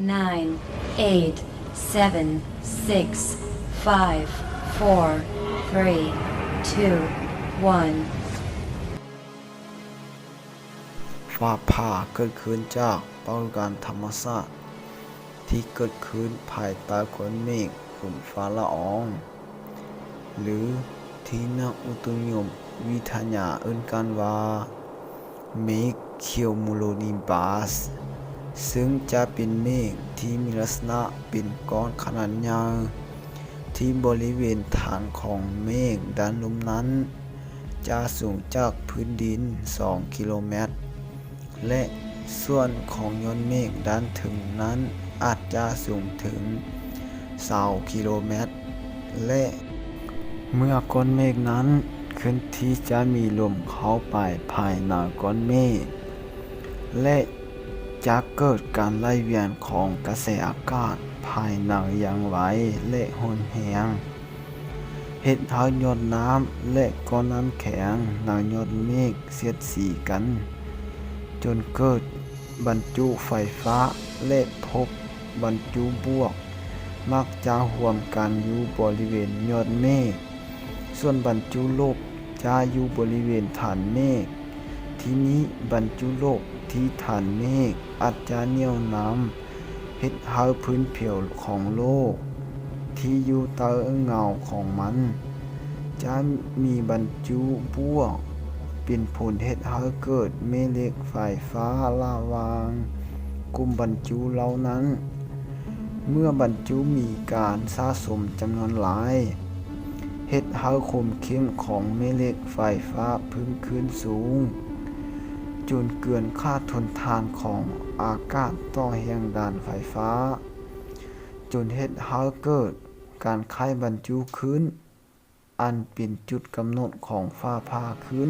Nine, eight, seven, six, five, four, three, two, one. ຟ້າຜ່າເກີດຂຶ້ນຈາກປາກົດການທຳມະຊາດທີ່ເກີດຂຶ້ນພາຍໃຕ້ກ້ອນເມກ ຂຸມຟ້າລະອອງ ຫຼື ທີ່ນັກອຸຕຸນິຍົມວິທະຍາເອີ້ນກັນວ່າ ເມກຄິວມູໂລນິບັສ ຊຶ່ງຈະເປັນເມກທີ່ມີລັກສະນະເປັນກ້ອນຂະໜາດໃຫຍ່ ທີ່ບໍລິເວນຖານຂອງເມກດ້ານລຸ່ມນັ້ນ ຈະສູງຈາກພື້ນດິນສອງກິໂລແມັດ ແລະ ສ່ວນຂອງຍອດເມກດ້ານເທິງນັ້ນອາດຈະສູງເຖິງຊາວກິໂລແມັດ ແລະ ເມື່ອກ້ອນເມກນັ້ນເຄື່ອນທີ່ ຈະມີລົມເຂົ້າໄປພາຍໃນກ້ອນເມກ ແລະ ຈະເກີດການໄຫຼວຽນຂອງກະແສອາກາດພາຍໃນຢ່າງໄວ ແລະ ຮຸນແຮງ. ເຮັດໃຫ້ຍອດນ້ຳ ແລະ ກ້ອນນ້ຳແຂງໃນຍອດເມກສຽດສີກັນ ຈົນເກີດບັນຈຸໄຟຟ້າ ແລະ ພົບບັນຈຸບວກ ມັກຈະຮວມກັນຢູ່ບໍລິເວນຍອດເມກ, ສ່ວນບັນຈຸລົບຈະຢູ່ບໍລິເວນຖານເມກ. ທີນີ້ບັນຈຸລົບທີ່ຖານເມກອາດຈະໜຽວນຳ ເຮັດໃຫ້ພື້ນຜິວຂອງໂລກທີ່ຢູ່ໃຕ້ເງົາຂອງມັນ ຈະມີບັນຈຸບວກ ເປັນຜົນເຮັດໃຫ້ເກີດແມ່ເຫຼັກໄຟຟ້າລະຫວ່າງກຸ່ມບັນຈຸເຫຼົ່ານັ້ນ. ເມື່ອບັນຈຸມີການສະສົມຈຳນວນຫຼາຍ ເຮັດໃຫ້ຄວາມເຂັ້ມຂອງແມ່ເຫຼັກໄຟຟ້າເພີ່ມຂຶ້ນສູງ ຈົນເກີນຄ່າທົນທານຂອງອາກາດຕໍ່ແຮງດັນໄຟຟ້າ, ຈົນເຮັດໃຫ້ເກີດການໄຂບັນຈຸຂຶ້ນ, ອັນເປັນຈຸດກຳນົດຂອງຟ້າຜ່າຂຶ້ນ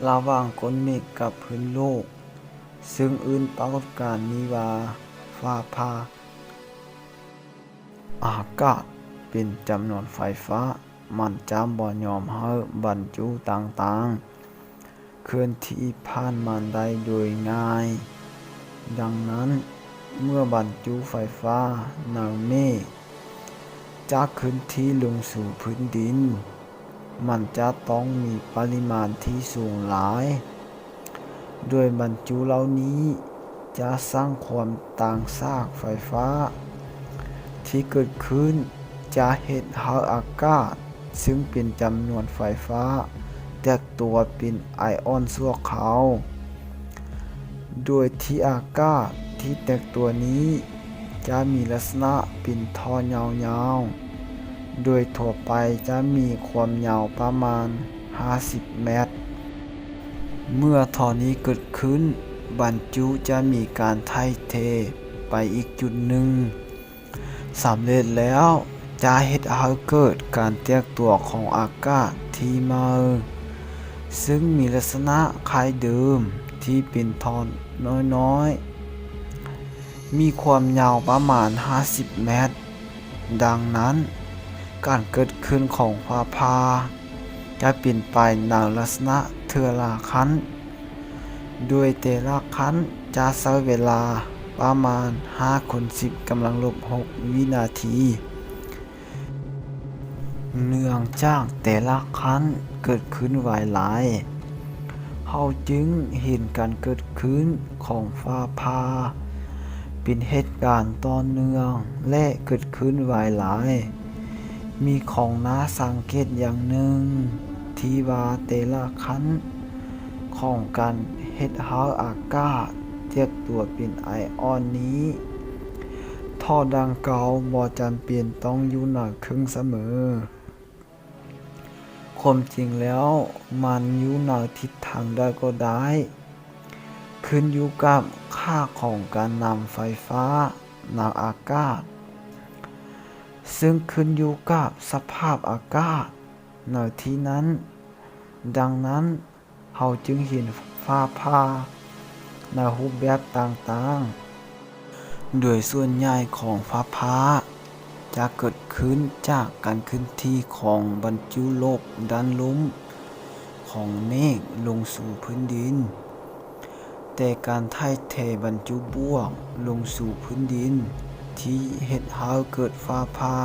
ລະຫວ່າງກ້ອນເມກກັບພື້ນໂລກ, ເຊິ່ງເອີ້ນປາກົດການນີ້ວ່າຟ້າຜ່າ. ອາກາດເປັນຈຳນວນໄຟຟ້າ, ມັນຈະບໍ່ຍອມໃຫ້ບັນຈຸຕ່າງໆ ເຄື່ອນທີ່ຜ່ານມັນໄດ້ໂດຍງ່າຍ. ດັ່ງນັ້ນ, ເມື່ອບັນຈຸໄຟຟ້າໃນເມກຈະເຄື່ອນທີ່ລົງສູ່ພື້ນດິນ, ມັນຈະຕ້ອງມີປະລິມານທີ່ສູງຫຼາຍ. ໂດຍບັນຈຸເຫຼົ່ານີ້ຈະສ້າງຄວາມຕ່າງຊາກໄຟຟ້າທີ່ເກີດຂຶ້ນ, ຈະເຮັດໃຫ້ອາກາດເຊິ່ງເປັນຈຳນວນໄຟຟ້າແຕກຕົວເປັນໄອອອນຊົ່ວຄາວ, ໂດຍທີ່ອາກາດທີ່ແຕກຕົວນີ້ຈະມີລັກສະນະເປັນທໍ່ຍາວໆ, ໂດຍທົ່ວໄປຈະມີຄວາມຍາວປະມານຫ້າສິບແມັດ. ເມື່ອທໍ່ນີ້ເກີດຂຶ້ນ, ບັນຈຸຈະມີການຖ່າຍເທໄປອີກຈຸດໜຶ່ງ ສຳເລັດແລ້ວ ຈະເຮັດໃຫ້ເກີດການແຕກຕົວຂອງອາກາດທີ່ໃໝ່, ເຊິ່ງມີລັກສະນະຄ້າຍເດີມທີ່ເປັນທໍ່ນ້ອຍໆ, ມີຄວາມຍາວປະມານຫ້າສິບແມັດ. ດັ່ງນັ້ນ, ການເກີດຂຶ້ນຂອງຟ້າຜ່າຈະເປັນໄປໃນລັກສະນະເທື່ອລະຂັ້ນ, ໂດຍແຕ່ລະຂັ້ນຈະໃຊ້ເວລາປະມານຫ້າຄູນສິບກຳລັງລົບຫົກວິນາທີ, ເນື່ອງຈາກແຕ່ລະຂັ້ນເກີດຂຶ້ນໄວຫຼາຍ. ເຮົາຈຶ່ງເຫັນການເກີດຂຶ້ນຂອງຟ້າຜ່າເປັນເຫດການຕໍ່ເນື່ອງ ແລະ ເກີດຂຶ້ນໄວຫຼາຍ. ມີຂອງໜ້າສັງເກດຢ່າງໜຶ່ງ ທີ່ວ່າແຕ່ລະຂັ້ນຂອງການເຮັດໃຫ້ອາກາດແຕກຕົວເປັນໄອອອນນີ້, ທໍ່ດັ່ງກ່າວບໍ່ຈຳເປັນຕ້ອງຢູ່ໃນເຄິ່ງສະເໝີ. ຄວາມຈິງແລ້ວມັນຢູ່ໃນທິດທາງໃດກໍໄດ້, ຂຶ້ນຢູ່ກັບຄ່າຂອງການນຳໄຟຟ້າໃນອາກາດ, ເຊິ່ງຂຶ້ນຢູ່ກັບສະພາບອາກາດໃນທີ່ນັ້ນ. ດັ່ງນັ້ນ, ເຮົາຈຶ່ງເຫັນຟ້າຜ່າໃນຮູບແບບຕ່າງໆ. ໂດຍສ່ວນໃຫຍ່ຂອງຟ້າຜ່າຈະເກີດຂຶ້ນຈາກການເຄື່ອນທີ່ຂອງບັນຈຸລົບດ້ານລຸ່ມຂອງເມກລົງສູ່ພື້ນດິນ. ແຕ່ການຖ່າຍເທບັນຈຸບວກລົງສູ່ພື້ນດິນທີ່ເຮັດໃຫ້ເກີດຟ້າຜ່າ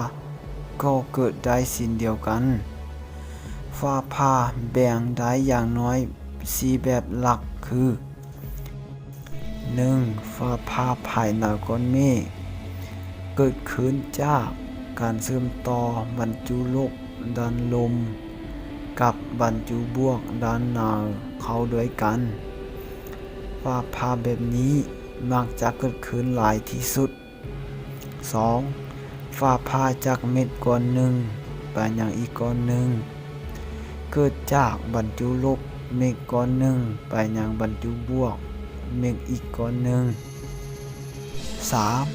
ກໍເກີດໄດ້ເຊັ່ນດຽວກັນ. ຟ້າຜ່າແບ່ງໄດ້ຢ່າງນ້ອຍສີ່ແບບຫຼັກຄື ໜຶ່ງ ຟ້າຜ່າພາຍໃນກ້ອນເມກ ເກີດຂຶ້ນຈາກການເຊື່ອມຕໍ່ບັນຈຸລົບດ້ານລຸ່ມກັບບັນຈຸບວກດ້ານໃນເຂົ້າດ້ວຍກັນ. ຟ້າຜ່າແບບນີ້ມັກຈະເກີດຂຶ້ນຫຼາຍທີ່ສຸດ. ສອງ ຟ້າຜ່າຈາກເມັກກ້ອນໜຶ່ງໄປຍັງອີກກ້ອນໜຶ່ງ ເກີດຈາກບັນຈຸລົບເມັກກ້ອນໜຶ່ງໄປຍັງບັນຈຸບວກເມັກອີກກ້ອນໜຶ່ງ. ສາມ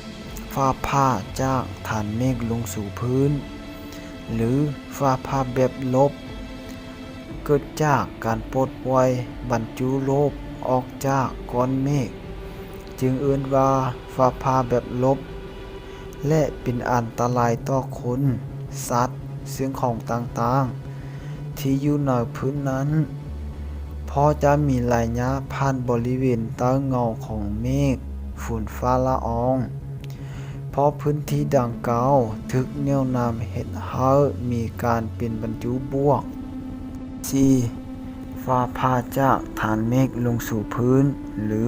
ຟ້າຜ່າຈາກຖານເມັກລົງສູ່ພື້ນ ຫຼື ຟ້າຜ່າແບບລົບ ເກີດຈາກການປົດປ່ອຍບັນຈຸລົບອອກຈາກກ້ອນເມັກ ຈຶ່ງເອີ້ນວ່າຟ້າຜ່າແບບລົບ ແລະ ເປັນອັນຕະລາຍຕໍ່ຄົນ, ສັດ, ສິ່ງຂອງຕ່າງໆທີ່ຢູ່ໃນພື້ນນັ້ນ ເພາະຈະມີໄລຍະຜ່ານບໍລິເວນໃຕ້ເງົາຂອງເມກ, ຝົນຟ້າລະອອງ, ເພາະພື້ນທີ່ດັ່ງກ່າວຖືກໜຽວນ້ຳເຮັດໃຫ້ມີການເປັນບັນຈຸບວກ. ສີ່ ຟ້າຜ່າຈາກຖານເມັກລົງສູ່ພື້ນ ຫຼື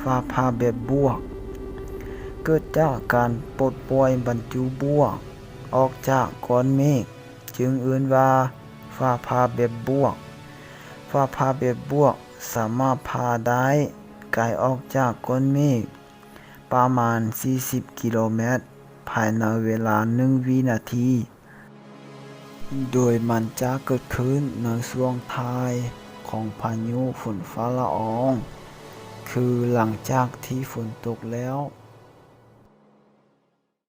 ຟ້າຜ່າແບບບວກ ເກີດຈາກການປົດປ່ອຍບັນຈຸບວກອອກຈາກກ້ອນເມກ ຈຶ່ງເອີ້ນວ່າຟ້າຜ່າແບບບວກ. ຟ້າຜ່າແບບບວກສາມາດຜ່າໄດ້ໄກອອກຈາກກ້ອນເມກປະມານສີ່ສິບກິໂລແມັດພາຍໃນເວລາໜຶ່ງວິນາທີ. ໂດຍມັນຈະເກີດຂຶ້ນໃນຊ່ວງທ້າຍຂອງພາຍຸຝົນຟ້າລະອອງ ຄືຫຼັງຈາກທີ່ຝົນຕົກແລ້ວ